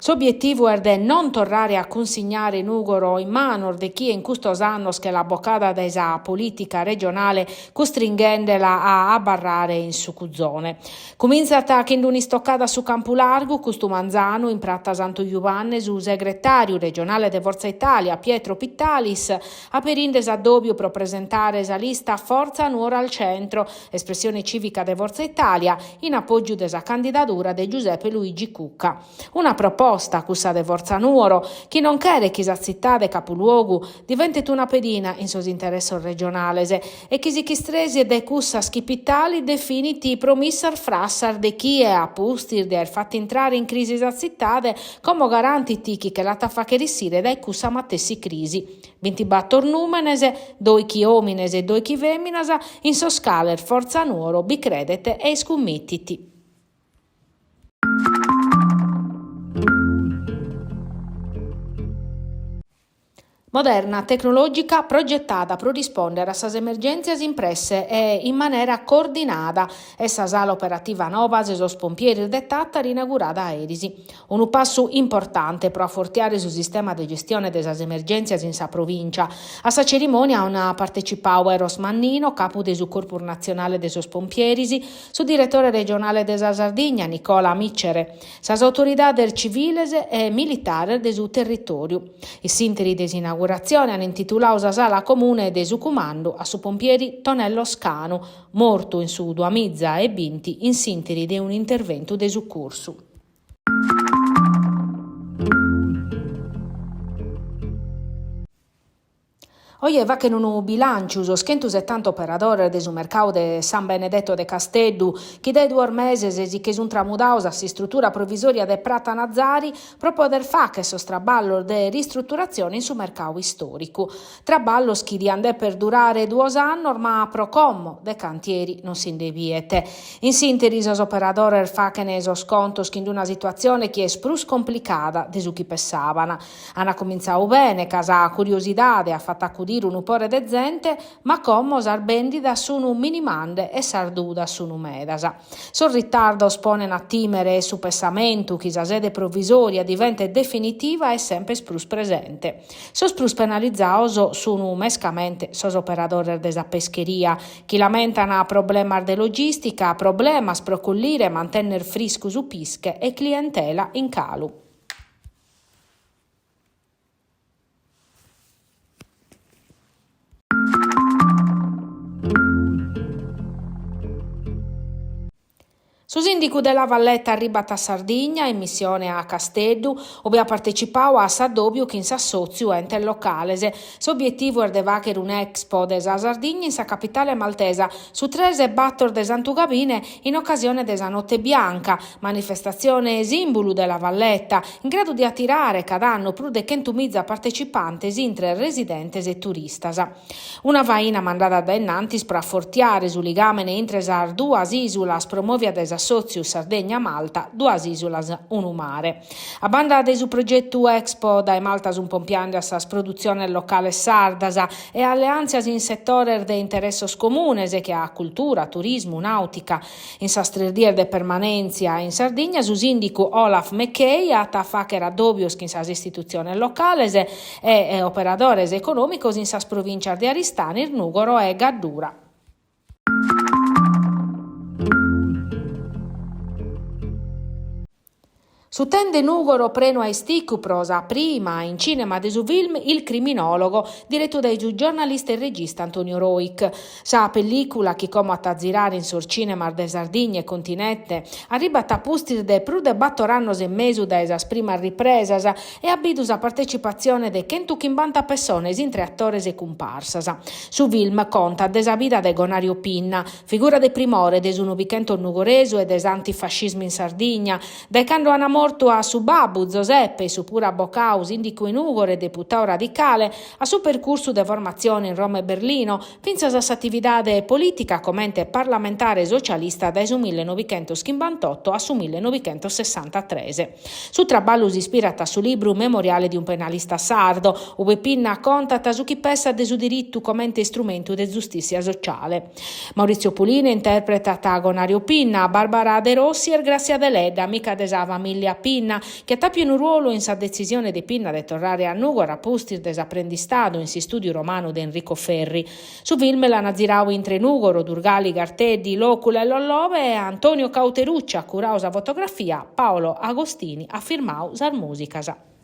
S'obietivu est de non torrare a cunsignare Nùgoro in manos de chie in custos annos che l'at bocada dae sa polìtica regionale custringhende·la a abarrare in su cuzone. Cumintzat chin d'un'istocada a su campu largu custu manzanu in prata Santu Jubanne su segretàriu regionale de Forza Italia Pietro Pittalis aperinde s'addòbiu pro presentare sa lista Forza Nuoro al Centro, espressione cìvica de Forza Italia, in apògiu de sa candidadura de Giuseppe Luigi Cucca. Una proposta, cussa de Forza Nuoro, chi non cheret chi sa tzitade capuluogu diventet una pedina in sos interessos regionales e chi si ch'istresiet dae cussas chi Pittalis definit promissas frassas de chie, a pustis de aer fatu intrare in crisi sa tzitade, como garantit chi che l'at a fàghere essire dae cussa matessi crisi. Bintibator nùmenes, doichi òmines e doichi fèminas, in sos cales Forza Nuoro bi credet e iscummitit. Moderna, tecnològica, progetada pro rispòndere a sas emergèntzias in presse e in manera coordinada, est sa sala operativa noba de sos pompieris de Tàtari inaugurada eris. Unu passu importante pro afortiare su sistema de gestione de sas emergèntzias in sa provìncia. A sa cerimònia ant partecipadu Eros Mannino, capu de su Corpus Natzionale de sos Pompieris, su diretore regionale de sa Sardigna, Nicola Micere, sas autoridades civiles e militares de su territòriu. In s'ìnteri de s'inauguratzione ant intituladu sa sala comune de su cumandu a su pompieri Tonello Scanu, mortu in su duamiza e binti in s'ìnteri de un'interventu de sucursu. Oje faghen unu bilànciu sos chentusetanta operadores de su mercadu de San Benedetto de Casteddu, chi dae duos meses si che sunt tramudados a s'istrutura provisòria de Prata Nazari pro poder fagher sos traballos de ristruturatzione in su mercadu istòricu. Traballos chi diant deper durare duos annos ma pro como de cantieri non si nde biet. In s'ìnteri sos operadores faghen sos contos chin d'una situatzione chi est prus complicada de su chi pessaban. An comintzadu bene ca sa curiosidade at fatu acudire unu pore de zente, ma como sas bèndidas sun minimande e sas dudas sun medas. Sos ritardos ponen a tìmere e su pessamentu chi sa sede provisòria diventet definitiva est semper prus presente. Sos prus penalizados sun mescamente sos operadores de sa pescheria, chi lamentan problemas de logìstica, problemas pro collire e mantènnere friscu su pische e clientela in calu. Su sìndicu de La Valletta arribat a Sardigna in missione a Casteddu, ube at partecipadu a s'addòbiu chin s'assòtziu Entes Locales. S'obietivu est de fàghere un'Expo de sa Sardigna in sa capitale maltesa su tres e bator de Santu Gabine in ocasione de sa Note Bianca, Manifestatzione sìmbulu de La Valletta, in gradu de atirare cada annu prus de chentumiza partecipantes intre residentes e turistas. Una faina mandada dae innantis pro afortiare su ligàmene intre sas duas ìsulas promòvia dae s'assòtziu Sardegna Malta, duas ìsulas, unu mare. A banda de su progetu Expo, dae Malta sunt pompiende a sas produtziones locales sardas e alleàntzias in setores de interessos comunes che a cultura, turismu, nàutica, In sas tres dies de permanèntzia in Sardigna su sìndicu Olaf McKay at a fàghere addòbios chin sas istitutziones locales e operadores econòmicos in sas provìntzias de Aristanis, Nùgoro e Gaddura. Su Tenda 'e Nùgoro prenu a isticu pro sa prima in cìnema de su film Il criminologo, diretu dae su giornalista e regista Antonio Rojch. Sa pellìcula, chi como at a zirare in sos cìnemas de Sardigna e continente, arribat a pustis de prus de bator annos e mesu dae sas primas ripresas e at bidu sa partecipatzione de chentuchimbanta pessones intre atores e cumparsas. Su film contat de sa vida de Gonario Pinna, Figura de primore de su Nobichentos nugoresu e de s'antifascismu in Sardigna, dae cando an mortu a su babbu, Zoseppe, issu puru abocadu, sìndicu 'e Nùgoro e deputadu radicale, a su percursu de formatzione in Roma e Berlino, fintzas a s'atividade polìtica comente parlamentare socialista dae su millenovichentoschimbantotto a su millenovichentosessantatres. Su traballu s'ispirat a su libru Memoriale di un penalista sardo, ue Pinna contat su chi pessat de su diritu comente istrumentu de zustìssia sociale. Maurizio Pulina interpretat Gonario Pinna, Barbara De Rossi est Grassia Deledda, amica de sa famìllia. Pinna, chi at àpiu unu ruolu in sa detzisione de Pinna de torrare a Nùgoro a pustis de s'aprendistadu in s'istùdiu romanu de Enrico Ferri. Su film l'ant ziradu intre Nùgoro, Durgali, Garteddi, Lòcula e Lollobe e Antonio Cauterucci at curadu sa fotografia, Paolo Agostini at firmadu sas mùsicas.